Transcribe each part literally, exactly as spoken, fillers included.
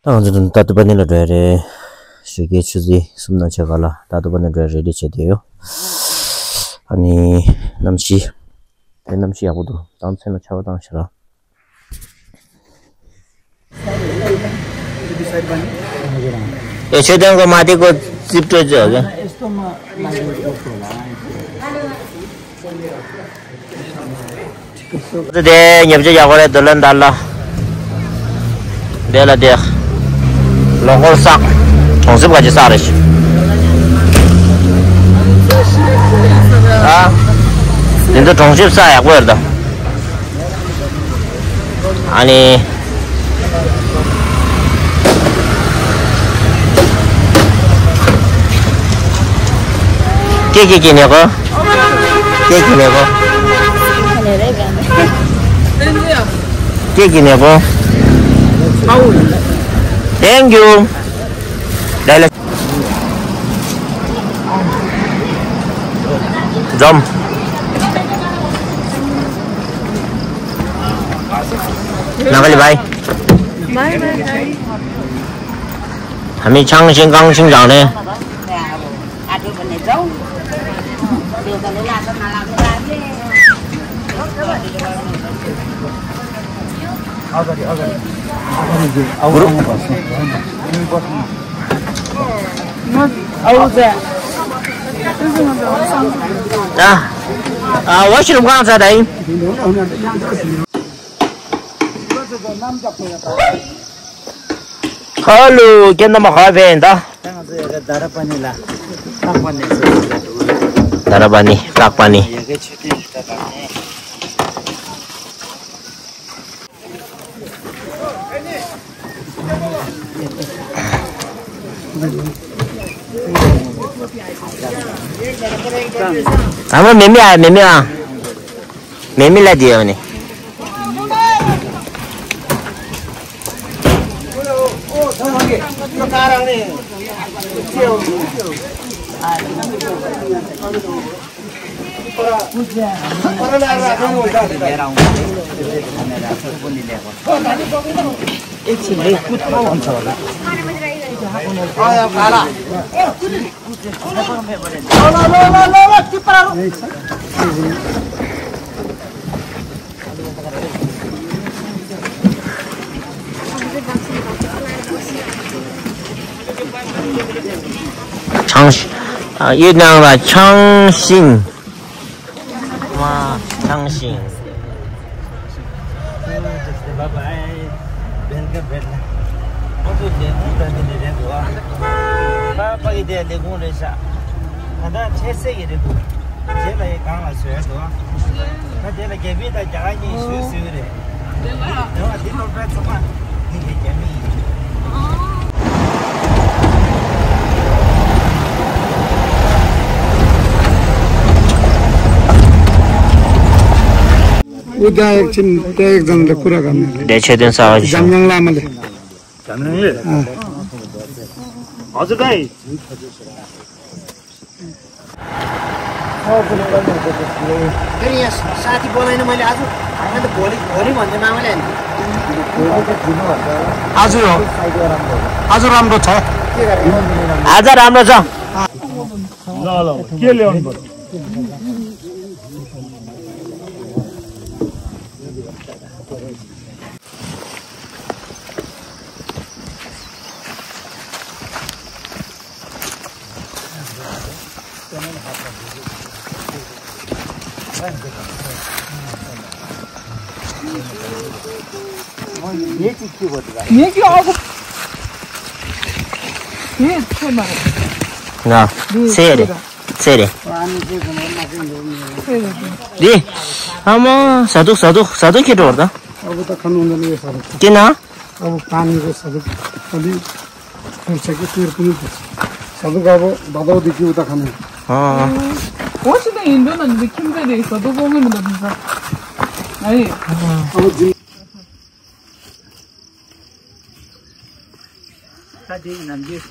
ད་ང་ཚོ་ད་ཏུ་པ་ནི་ལ་འགྲོ་ཡ་རེད། ཞོགས་ཀའི་ཆུ་ཚོད་གསུམ་དང་ཕྱེད་ཀ་ལ་ད་ཏུ་པ་ནི་འགྲོ་ཡ་རེ་ཌི་བྱས་བསྡད་ཡོད། ཨ་ནི་གནམ་གཤིས། དེ་གནམ་གཤིས་ཡག་པོ་འདུག་ད་མཚན་ལ་ཆར་པ་བཏང་ཤག་ར། ཨེ་ཆོས་དོན་གོ་མ་དེ་གོ་རྩིབ་སྤྲོད་ཅོག་གི། དེ་ཉེ་ཆར་ཡག་པོ་རེད་འདུག་ལ་འདར་ལ། དེ་ལ་དེ། ལོ་འཁོར་བསགས། གྲོང་གསེབ་ག་ཅི་བསགས་རེད་ཤག་ཨ། དེ་ཚོ་གྲོང་གསེབ་བསགས་ཡག་པོ་ཡོད་ད། ཨ་ནི། ཀྱེ་ཀྱེ་ཀྱེ་ནེ་གོ། ཀྱེ་ཀྱེ་ནེ་གོ། ཀྱེ་ཀྱེ་ནེ་གོ། Thank you. ལེ་ལེ། འཛོམས། ནང་ག་ལི་བའི། བའི་བའི་བའི། ཧ་མི་ཆང་ཤིང་ཀང་ཤིང་རང་རེད། ཨ། ཨ། ཝ་ཤི་རུམ་གང་ཚ་ད་ཡིན། ཧ་ལོ། ཁྱེད་རྣམ་པ་ག་བས་ཡིན་ད། ད་ང་ཚོ་ཡ་ག་དྷ་ར་པ་ནི་ལ། ལྷག་པ་ནི་ཚོ་ཡ་ག་འགྲོ་གི་རེད། དྷ་ར་པ་ནི་ལྷག་པ་ནི། ཡ་ག་ཆོས་དོན་ད་ད་ནི། ཨ་མ་མེ་མེ་ཨ། མེ་མེ་ཨ། མེ་མེ་ལ་དེ་ཡོད་ནི། ཆང་ཤིང་། ཨ། ཡིན་ནའང་ལ་ཆང་ཤིང་། མ། ཆང་ཤིང་། ཁོ་ཚོ་ལས་ཁུངས་དང་དེ་འདྲ་རེད་འདུག་ཨ། ཕ་ཕ་གི་དེ་ལས་ཁུངས་རེད་ཤག་ད་ལྟ་འཕྲལ་སེལ་གྱི་རེད་འདུག་རྗེས་ལ་ཡི་གང་ལ་བཟོས་འདུག་ཨ། ད་དེ་ལ་རྒྱ་མི་དང་རྒྱ་གར་གཉིས་བཟོས་བཟོས་ཀྱི་རེད། དེ་བ་དེ་སློབ་གྲྭའི་ཚོགས་པ་དེ་གའི་རྒྱ་མི་ཡིན། ཨུ་ད་ཡག་ཆིན་ཏེ་ཡག་ཛང་ལེ་ཁུ་ར་ག་མེ་ལེ། དེ་ཆོས་དོན་གསར་བ་ཞིག་འཇམ་དབྱངས་བླ་མ་ལེ། འཇམ་དབྱངས་ལེ། ཨ། ཨ་ཙི་ད་ཡིན། फेरि यहाँ साथी बोलाएन मैले आज। अन्त भोलि भोलि भन्थेँ मामाले। आज हो। आज राम्रो छ। आज राम्रो छ। ल ल, के ल्याउनु पर्यो? ངས་ཀྱི་ཨ་ཁུ། ངས་ཚོད་མ་རེད། ང་། ཚེ་རེད། ཚེ་རེད། འདི། ཨ་མ། ཟ་འདུག་ཟ་འདུག་ཟ་འདུག་ཁྱེད་འགྲོ་བར་ད། ཨ་བུ་ད་ཁ་ནང་ལ་ཡོད་ས་རེད། དེ་ན། ཨ་བུ་ད་ནི་རེད་ཟ་འདུག་ཨ་འདི། ཁྱོད་ཆ་གི་སུ་ཡར་ཀུ་ནུ་དུ། ཟ་འདུག་ཨ་བུ་ད་ད་བུ་འདི་ཀྱི་བུ་ད་ཁ་ནང་། ཨ། འོ་ཞིག་ད་ཡིན་འདོད་ན་འདི་ཁྱིམ་ཚེ་རེད་ཟ་འདུག་ཀོ་ངོས་མི་འདུག་འདི་ཟ། ཨ་ཡེ། ཨ་བུ་འདི། ད་དེ་ནམ་རྒྱུན་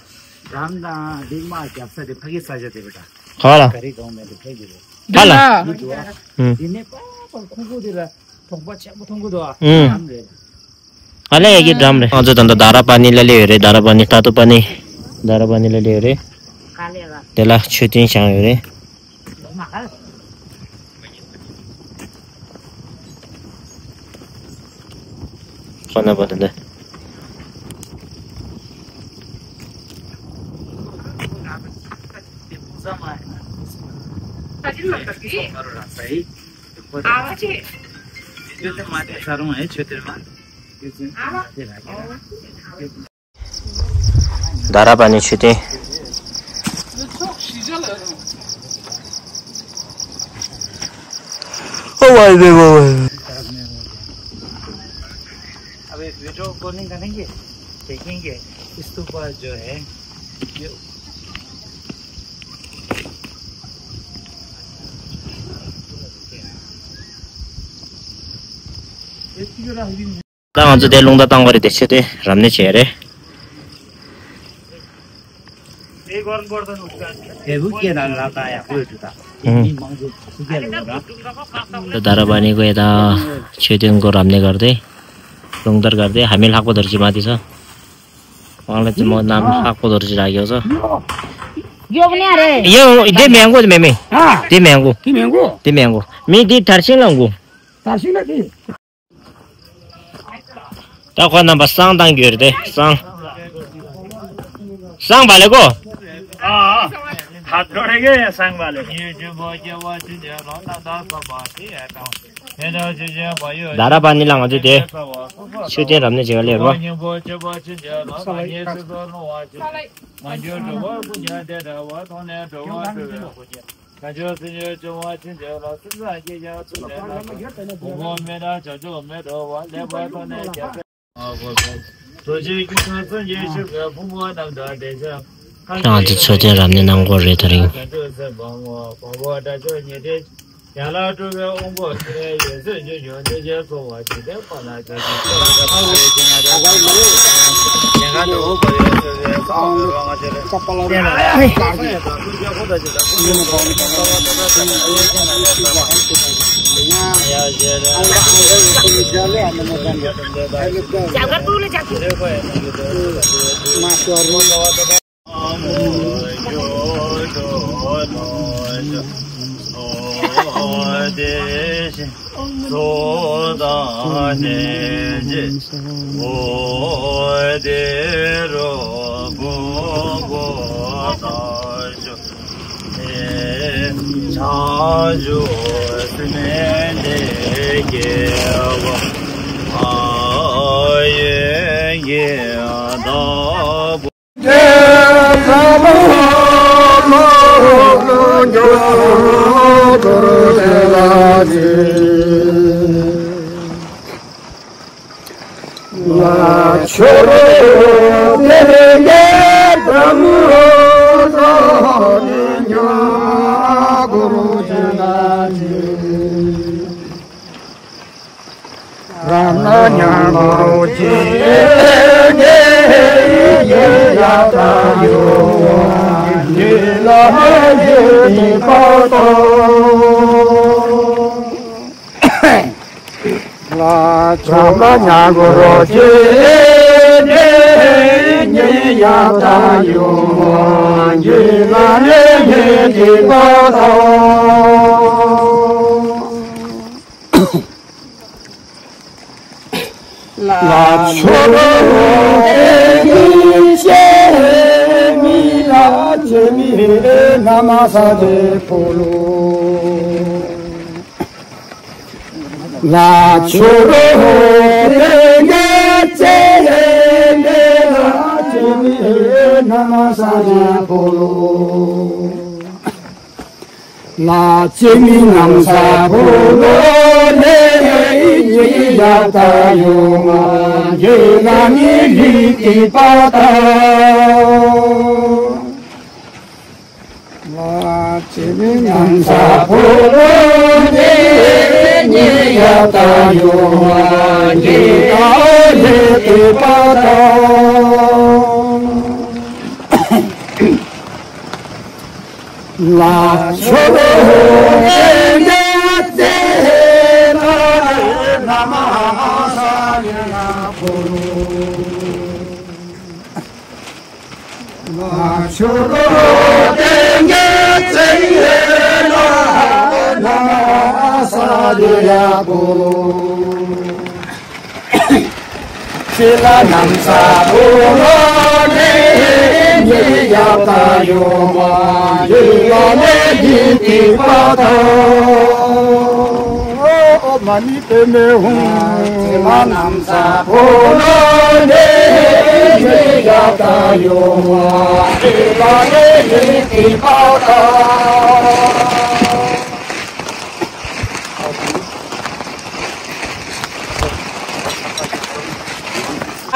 རམ་དང་ལིག་མ་རྒྱབ་ས་དེ་ཕ་གི་ས་ཆ་དེ་རེད་ད། ག་ལ། ག་རེ་གང་མེད་དེ་ཕ་གི་རེད། ག་ལ། འདི་འདུག་ཨ། ཨུམ། དེ་ནས་པ་པ་ཁུ་ཁུ་དེ་ལ་གྲོགས་པོ་ཆེན་པོ་མཐོང་གི་འདུག་ཨ། ཨུམ། རམ་རེད། ཨ་ལེ་ཡ་གི་འགྲམ་རེད། ང་ཚོ་ད་ལྟ་དྷ་ར་པ་ནི་ལ་སླེབས་ཡོད་རེད། དྷ་ར་པ་ནི་ཏ་ཏུ་པ་ནི། དྷ་ར་པ་ནི་ལ་སླེབས་ཡོད་རེད། དེ་ལ་མཆོད་རྟེན་བཞེངས་ཡོད་རེད། ཁོ་ན་པ་དེ་འདྲ། དྷ་ར་པ་ནི་མཆོད་རྟེན། ཨོ་ཝའི་ཝེ་ཝེ་ཝེ། अभी वीडियो कॉलिंग करेंगे, देखेंगे स्तूपा जो है। ད་ང་ཚོ་དེ་རླུང་རྟ་བཏང་བ་རེད། དེ་ཆེ་དེ་རབ་གནས་བྱས་རེད། ཨང་། ད་དྷ་ར་པ་ནི་གོ་ཡ་ད་མཆོད་རྟེན་གོ་རབ་གནས་གར་དེ། རླུང་རྟར་གར་དེ་ཧ་མི་ལྷག་པོ་དོར་ཅི་མ་དེ་ས། ཝང་ལ་ཙི་མོ་ནམ་ལྷག་པོ་དོར་ཅི་ར་གྱོ་ས། ཡོག་ནི་ཨ་རེ། ཡོ་དེ་མེན་གོ་མེ་མེ། དེ་མེན་གོ། དེ་མེན་གོ། དེ་མེན་གོ། མི་དེ་དར་ཤིང་ལ་གོ། དར་ཤིང་ལ་དེ། ད་ཁོ་རྣམ་པ་བསང་བཏང་རྒྱུ་རེད་དེ། བསང་། བསང་བ་ལེ་གོ། ཨ་ཨ། ད་འགྲོ་རེ་གེ་བསང་བ་ལེ། དྷ་ར་པ་ནི་ལ་ང་ཚོས་དེ་མཆོད་རྟེན་རབ་གནས་བྱེད་ག་སླེབས་རོ། ང་ཚོ་མཆོད་རྟེན་རབ་གནས་གནང་གོ་རེད་དེ་རིང་།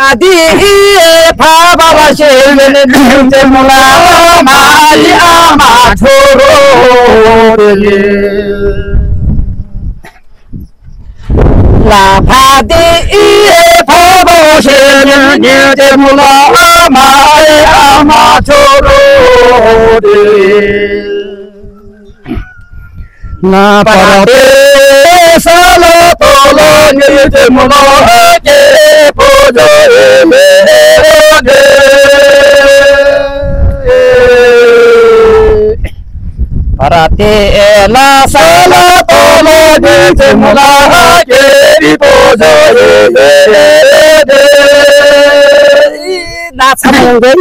ཨ་དེ་ཨི་ཨེ་ཕ་བ་བ་ཤེ་ལེ་ནེ་ནེ་ཏེ་མོ་ལ་མ་ཨ་ལི་ཨ་མ་ཐོ་རོ་ཏེ་ལེ། ལ་ཕ་དེ་ཨི་ཨེ་ཕ་བ་བ་ཤེ་ལེ་ནེ་ཏེ་མོ་ལ་མ་ཨེ་ཨ་མ་ཐོ་རོ་ཏེ་ལེ། ན་པ་ར་ཏེ་ས་ལ་ཏོ་ལ་ཉི་ཏེ་མོ་ལ་ཨ་ཀེ་པོ་ཇོ་ཨེ་མེ་ར་ཏེ། པ་ར་ཏེ་ལ་ས་ལ་ཏོ་ལ་ཉི་ཏེ་མོ་ལ་ཨ་ཀེ་པོ་ཇོ་ཨེ་མེ་ར་ཏེ། ན་ཚ་མོ་གེ་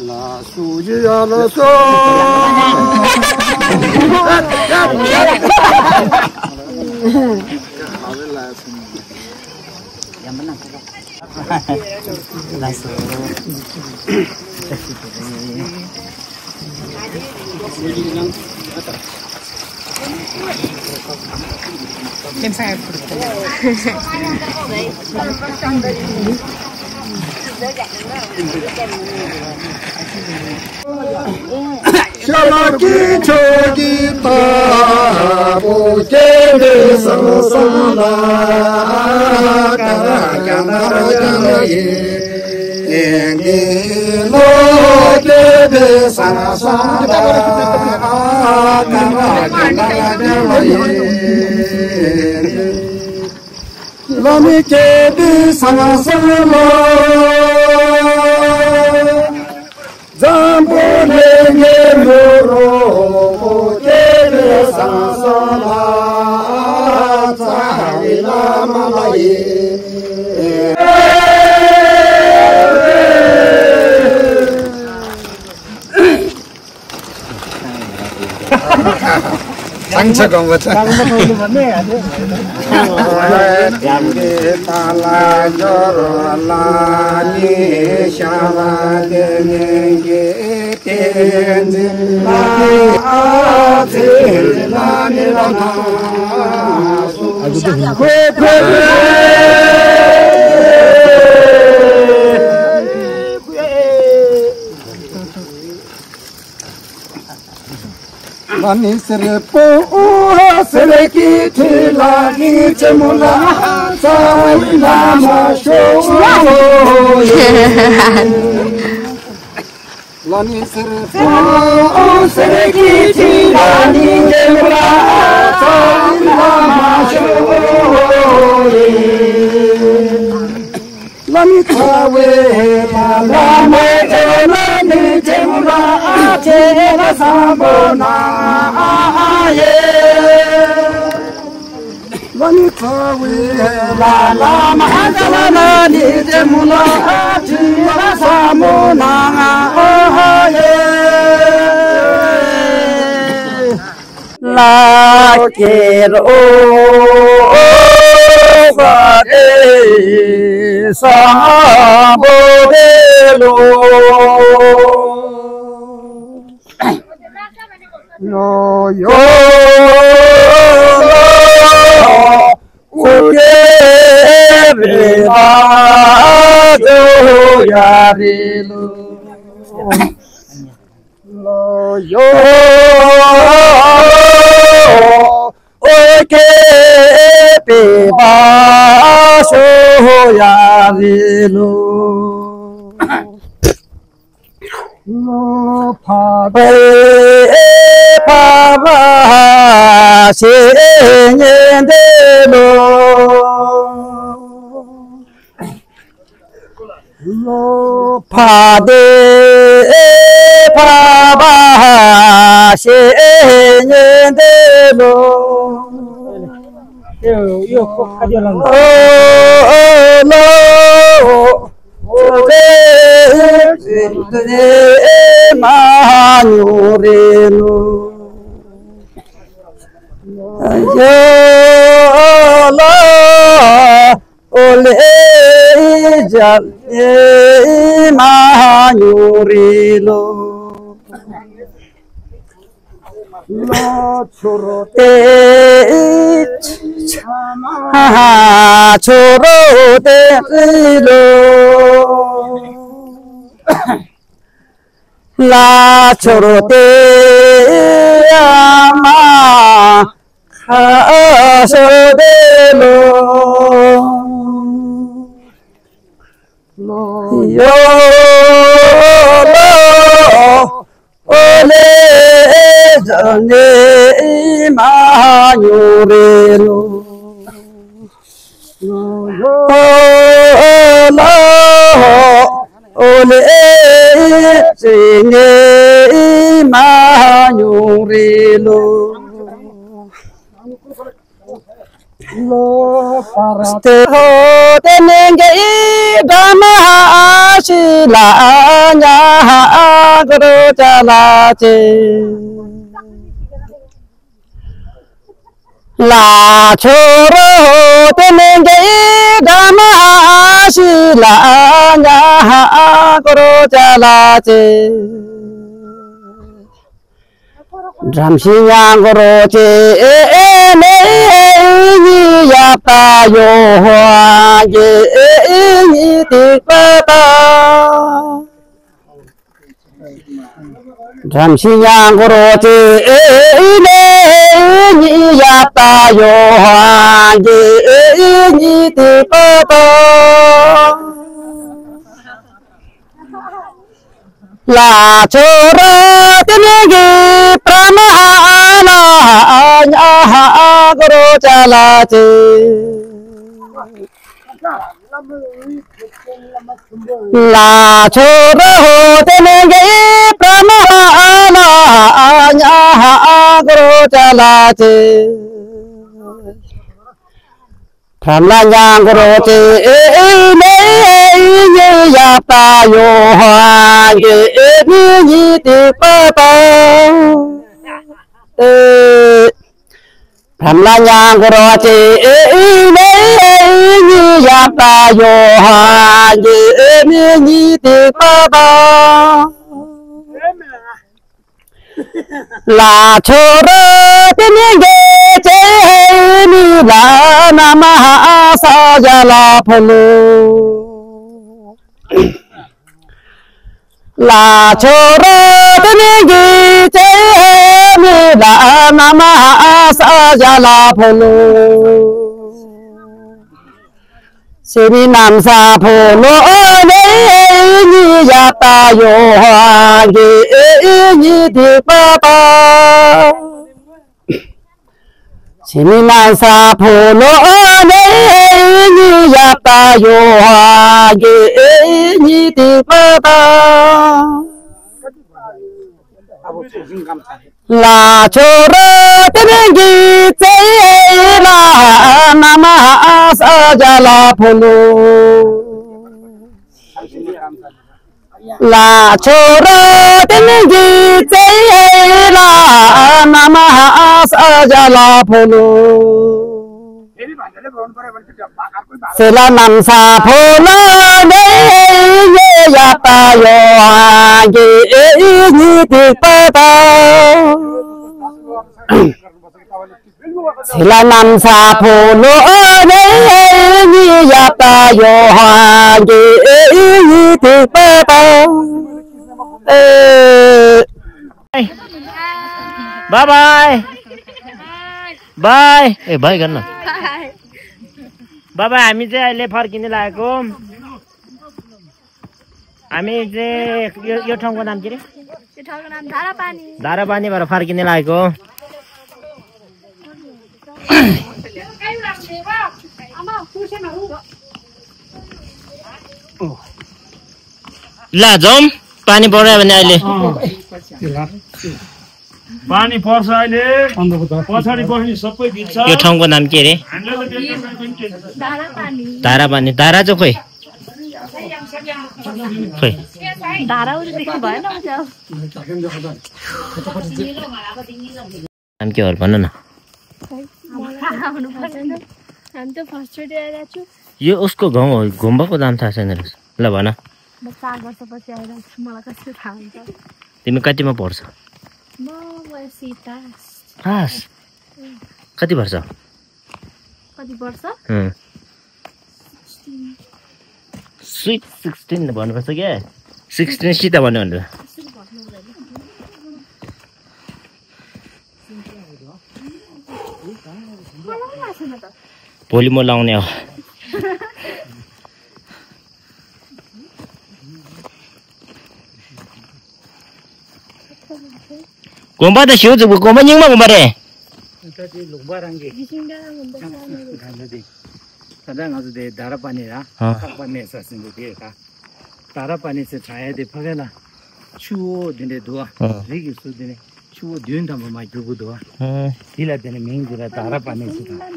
ལ་སུ་ཡི་ཡ་ལ་སོ། ལ་སོ། ཤ་ལ་ཀི་ཆོ་གི་ཏ་པོ་ཀེ་རེ་སང་སང་ལ་ཀ་ར་ཀ་ན་ར་ཀ་ན་ཡེ། ཨེ་ནི་ལོ་ཀེ་བེ་ས་ས་ར་ཨ་ཀ་ར་ཀ་ན་ར་ཀ་ལ་ཡེ། ལ་ནི་ཀེ་བེ་ས་ས་ལ། འཛམ་བུ་གླིང་གི་ནོར་བུ་ཀེ་བེ་ས་ས་ལ་ཙ་བི་བླ་མ་ལ་ཡེ། ཚང་ཆ་གང་བ་ཚ། ཡང་གི་ཏ་ལ་འབྱོར་ལ་ནི་ཤ་བ་དེ་ནས་གི་བསྟན་འཛིན་ལ་ཨ་ཙི་ལ་ནི་ལ་ན་སུ་ཁོ་ཁོ། ལ་ནི་སེར་པོ་སེར་གྱི་ཁྲི་ལ་ནི་ཅེ་མོ་ལ་ཙ་བི་བླ་མ་ཤོ་ཡེ། ལ་ནི་སེར་པོ་སེར་གྱི་ཁྲི་ལ་ནི་ཅེ་མོ་ལ་ཙ་བི་བླ་མ་ཤོ་ཡེ། ལ་ནི་ཚ་བའི་ལ་ལ་མ་ཅེ་ལ་ནི་ཅེ་མོ་ལ་ཨ་ཅེ་ལ་སམ་བྷོ་ན་ཨ་ཡེ། ལ་ནི་ཚ་བའི་ལ་ལ་མ་ཅེ་ལ་ནི་ཅེ་མོ་ལ་ཨ་ཅེ་ལ་སམ་བྷོ་ན་ཨ་ཡེ། ལ་ཀེ་རོ་ཧ་རེ་སམ་བྷོ་ཝེ་ལོ། ཡོ་ཡོ་ལོ་ཨུ་ཀེ་རེ་བ་ཇོ་ཡ་རེ་ལོ། ལོ་ཡོ་ཨོ་ཀེ་པེ་བ་ཤོ་ཡ་རེ་ལོ། ལོ་ཕ་བེ་ཕ་བ་ཤེ་ཉེ་འདེ་ལོ། ལོ་ཕ་དེ་ཕ་བ་ཤེ་ཉེ་འདེ་ལོ། ཨོ་ལོ་ཨོ་ལེ་ཨེ་མ་ཉུ་རེ་ལོ། ཨོ་ལོ། ཨོ་ལེ་ཇ་ལེ་མ་ཉུ་རེ་ལོ། ལ་ཆོ་རོ་ཏེ་ཆ་མ་ཆོ་རོ་ཏེ་རེ་ལོ། ལ་ཆོ་རོ་ཏེ་ཨ་མ་ཁ་ཤོ་དེ་ལོ། ཡོ་ལོ་ཨོ་ལེ་ཇ་ནེ་མ་ཉུ་རེ་ལོ། ཨོ་ལོ་ཨོ་ལེ་ཅི་ནེ་མ་ཉུ་རེ་ལོ། ལོ་པར་ཏེ་ཧོ་ཏེ་ནེ་གེ་ཨི་དྷ་མ་ཨ་ཤི་ལ་ཉ་གུ་རུ་ཅ་ལ་ཅེ། ལ་ཆོ་རོ་ཏེ་ནེ་གེ་ཨི་དྷ་མ་ཨ་ཤི་ལ་ཉ་གུ་རུ་ཅ་ལ་ཅེ། བྲམ་ཤི་ཉ་གུ་རུ་ཅེ་ཨེ་ཨེ་ནེ་ཨེ་ཨེ་ཉི་ཡབ་ཏ་ཡོ་ཧ་གེ་ཨེ་ཨེ་ཉི་ཏིག་པ་ཏ། བྲམ་ཤི་ཉ་གུ་རུ་ཅེ་ཨེ་ཨེ་ནེ་ཨེ་ཨེ་ཉི་ཡབ་ཏ་ཡོ་ཧ་གེ་ཨེ་ཨེ་ཉི་ཏིག་པ་ཏ། ལ་ཆོ་རོ་ཏེ་ནེ་གེ་པྲ་མ་ཨ་ལ་ཉ་གུ་རུ་ཅ་ལ་ཅེ། ལ་ཆོ་རོ་ཏེ་ནེ་གེ་པྲ་མ་ཨ་ལ་ཉ་གུ་རུ་ཅ་ལ་ཅེ། བྲམ་ལ་ཉ་གུ་རུ་ཅེ་ཨེ་ཨེ་ནེ་ཨེ་ཨེ་ཉི་ཡབ་ཏ་ཡོ་ཧ་གེ་ཨེ་ཨེ་ཉི་ཏིག་པ་ཏ། ཨེ། བྲམ་ལ་ཉ་གུ་རུ་ཅེ་ཨེ་ཨེ་ནེ་ཨེ་ཨེ་ཉི་ཡབ་ཏ་ཡོ་ཧ་གེ་ཨེ་ཨེ་ཉི་ཏིག་པ་ཏ། ལ་ཆོ་རོ་ཏེ་ནེ་གེ་ཅེ་ཧེ་མི་ལ་ན་མ་ཧ་ས་ཡ་ལ་ཕོ་ལོ། ལ་ཆོ་རོ་ཏེ་ནེ་གེ་ཅེ་ཧེ་མི་ལ་ན་མ་ཧ་ས་ཡ་ལ་ཕོ་ལོ། སེ་མི་ནམ་ས་ཕོ་ལོ་ཨོ་ནེ་ཉི་ཡབ་ཏ་ཡོ་ཧ་གེ་ཨེ་ཨེ་ཉི་ཏིག་པ་ཏ། སེ་མི་ནམ་ས་ཕོ་ལོ་ཨོ་ནེ་ཨེ་ཨེ་ཉི་ཡབ་ཏ་ཡོ་ཧ་གེ་ཨེ་ཨེ་ཉི་ཏིག་པ་ཏ། ལ་ཆོ་རོ་ཏེ་ནེ་གེ་ཅེ་ཧེ་ལ་ན་མ་ཧ་ས་ཡ་ལ་ཕོ་ལོ། ལ་ཆོ་རོ་ཏེ་ནེ་གེ་ཅེ་ཧེ་ལ་ན་མ་ཧ་ས་ཡ་ལ་ཕོ་ལོ། སེ་ལ་ནམ་ས་ཕོ་ལོ་ནེ་ཨེ་ཨེ་ཉི་ཡབ་ཏ་ཡོ་ཧ་གེ་ཨེ་ཨེ་ཉི་ཏིག་པ་ཏ། སེ་ལ་ནམ་ས་ཕོ་ལོ་ཨོ་ནེ་ཨེ་ཨེ་ཉི་ཡབ་ཏ་ཡོ་ཧ་གེ་ཨེ་ཨེ་ཉི་ཏིག་པ་ཏ། ए, बाई बाई। बाई। ए, बाई गर न। बाई बाई, हामी चाहिँ अहिले फर्किने लागेको। हामी चाहिँ यो, यो ठाउँको नाम के अरे? यो ठाउँको नाम धारापानी। धारापानीबाट फर्किने लागेको। ल जाउँ, पानी पऱ्यो भने अहिले। पानी पर्छ अहिले। पछाडि बस्ने सबै भिज्छ। यो ठाउँको नाम के अरे? हामीलाई त बेलुका पनि के? धारापानी। धारापानी। धारा चाहिँ खोइ? खोइ। धारा उता देख्नु भएन, उता। नाम के हो भन न। थाहा हुनु पर्दैन। हामी त फर्स्टचोटि आइरहेको छु। यो उसको गाउँ हो, गुम्बाको नाम थाहा छैन रहेछ। ल भन। म चार वर्षपछि आइरहेको छु, मलाई कसरी थाहा हुन्छ? तिमी कतिमा पढ्छौ? म वर्षी पास। पास? कति वर्ष? कति वर्ष? अँ। स्विट सिक्सटिन भन्नुपर्छ क्या। सिक्सटिन सिधा भन्नु भन्नु। भोलि म लाउने हो। དགོན་པ་དང་ཞུ་ཚུགས་པའི་དགོན་པ་རྙིང་མ་དགོན་པ་རེད། ད་དེ་ལུང་པ་རང་གི། ད་ང་ཚོ་དེ་དྷ་ར་པ་ནི་ར། ཨ། ཐག་པ་ནས་ས་ཟིན་པའི་དེ་ད། དྷ་ར་པ་ནི་ཟེར་དྲ་ཡ་དེ་ཕ་གི་ལ། ཆུ་བོ་དེ་འདྲས་འདུག་ཨ། ཨ། རི་གི་ཟུར་དེ་ནས་ཆུ་བོ་བདུན་ཐམ་པ་མ་རྒྱུག་གི་འདུག་ཨ། ཨ། དེ་ལ་དེ་ནས་མིང་དེ་ལ་དྷ་ར་པ་ནི་ཟེར་ད། ཨ།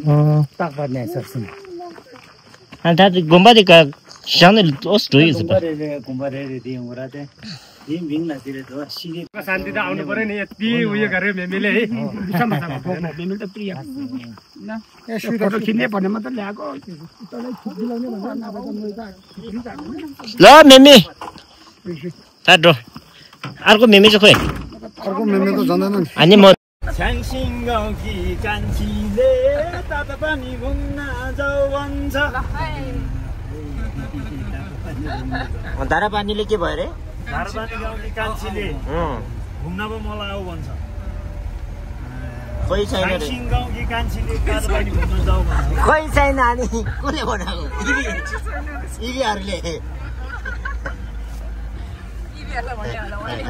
ཐག་པ་ནས་ས་ཟིན། ཨ། ད་དེ་དགོན་པ་དེ་ག་བཞག་ནས་ཨོ་སི་འགྲོ་ཡོད་ཟེར་པ། དགོན་པ་རེ་རེ་དགོན་པ་རེ་རེ་དེ་ཡོང་གི་ར་དེ། དེའི་མིང་ལ་དེ་རེད་དོ། ཤི་ནི། ས་འདི་ད་ཨ་ནི་པ་རེ་ནི་ཏི་ཝི་ཡ་ག་རེ་མེ་མེ་ལེ། བསམ་པ་བསམ་པ་པོ་མེ་མེ་ལ་པི་ཡ། ན། ཨེ་ཤུ་ད་ཁོ་ཁྱི་ནས་པ་ནས་མ་ད་ལས་ཀོ། ལོ་མེ་མེ། ད་འགྲོ། ཨར་ཀོ་མེ་མེ་ཅོ་ཁོས། ཨར་ཀོ་མེ་མེ་ཀོ་ཛ་ན་ན། ཨ་ནི་མོ། 相信我的感情嘞，打打把你问那找问着。 धारापानीले के भयो अरे? धारापानी गाउँकी कान्छीले अँ। घुम्न पो मलाई आऊ भन्छ। खोइ छैन रे। 相信 गाउँकी कान्छीले धारापानी घुम्न जाऊ भन्छ। खोइ छैन अनि कसले बनाएको? इबी, इबीहरूले। इबीहरूलाई भनिहाल, उहाँले।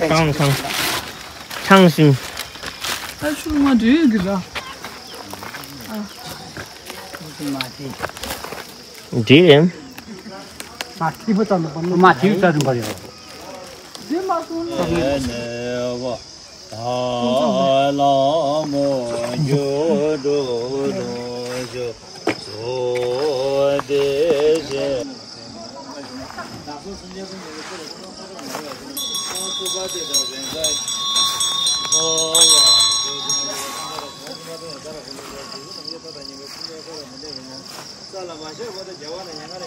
ཁང་ཁང་། ཁང་ཞིང་། ཨ་ཤུ་མ་འདྲེས་གི་ར། འདྲེས་རེད། མ་ཐིབ་ཙམ་པ་ནི་མ་ཐིབ་ཙམ་པ་རེད། འདི་མ་སོང་ན། ད་ལ་མོ་འགྱུར་འགྲོ་འགྲོ་ཞོ་སོ་དེ་བཞིན།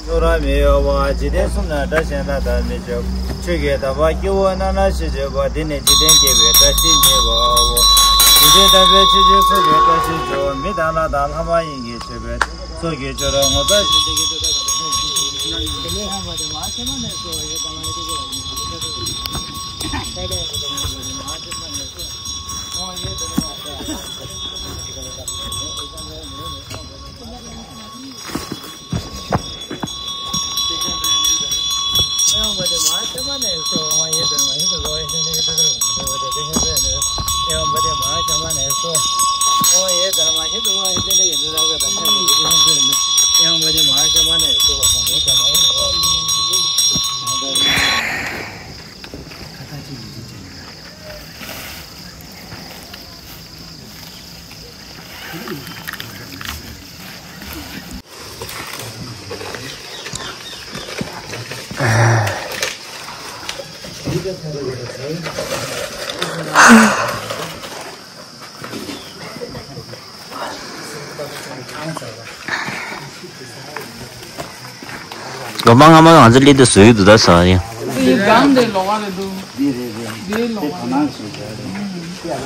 ཉོ་ར་མི་གཡོ་བ། འཇིག་རྟེན་གསུམ་ན་དགྲ་གཞན་དག་དང་མི་འཇོག་ཆོས་ཀྱི་དམ་པ་སྐྱེ་བོ་རྣམས་ལ་ཞེས་བརྗོད་པ། འདི་ནི་འཇིག་རྟེན་བསྐྱེད་པའི་བཀྲ་ཤིས་བརྙེས་པའོ། འཇིག་རྟེན་དམ་པའི་ཆོས་ཀྱི་ཚོགས་ཀྱི་བཀྲ་ཤིས་ཤོག་མི་དང་ལྷ་དང་ལྷ་མ་ཡིན་གྱི་མཆོད་པའི་ཚོགས་ཀྱི་མཆོག་རབ་ངོ་མཚར་ཞིག་ལོ་མ་སྔ་མ་ང་ཚོ་སླེབས་དུས་བཟོ་ཡི་འདུག་ད་ཟ་ཡ། འདི་སྒང་འདི་ལོགས་ཀ་རེད་འདུག་འདི་ལོགས་ཀ་རེད།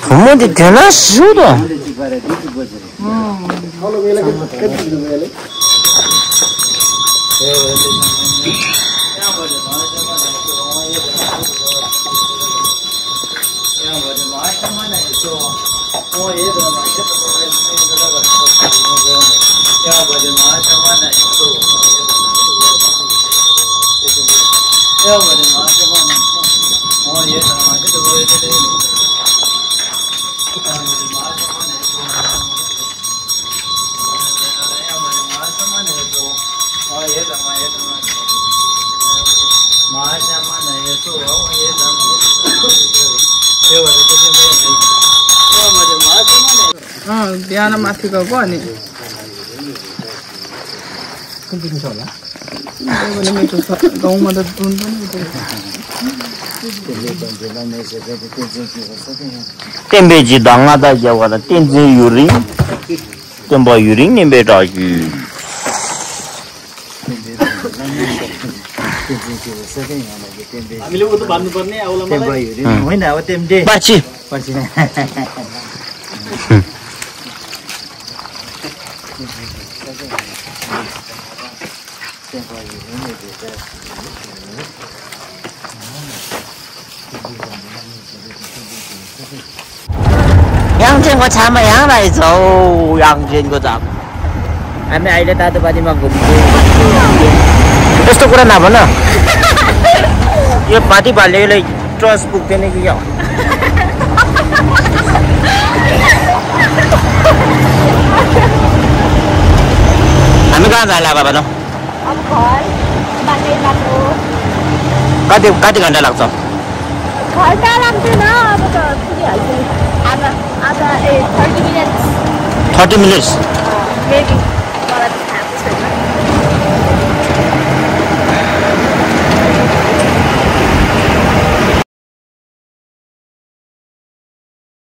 བུ་མོ་འདི་དེ་ན་ཞིག་འདུག་ཨ། ཡང་ན་མ་ཐིག་ག་གོ་ནི། བསྟན་པའི་སྤྱི་དང་མངའ་བདག་རྒྱལ་བ་དང་། བསྟན་འཛིན་ཡུན་རིང་། བསྟན་པ་ཡུན་རིང་གནས་པའི་བཀྲ་ཤིས། བསྟན་པ་ཡུན་རིང་། འོ་ན་འོ་བསྟན་འདྲེ། པ་ཅི། པ་ཅི། དབྱངས་ཅན་གོ་ཆ་མ་ཡང་ལ་ཡི་ཚོ། དབྱངས་ཅན་གོ་ཚ། ཨ་མེ་ཨའི་ལེ་ད་དུ་པ་དི་མ་གོ་མི་གོ། ཨེ་སྟོ་ཀུ་ར་ན་བ་ན། ཡེ་པ་དི་པ་ལེ་ལེ་ཀྲོས་བུག་དེ་ནི་གི་ཡོ། ཨ་མེ་གང་ཟ་ལ་བ་བ་ནོ། अब घर बाटै बाटो। कति कति घन्टा लाग्छ? घर कहाँ लाग्दैन, अब त पुगिहाल्छ। आधा आधा a thirty minutes. Thirty minutes. Maybe.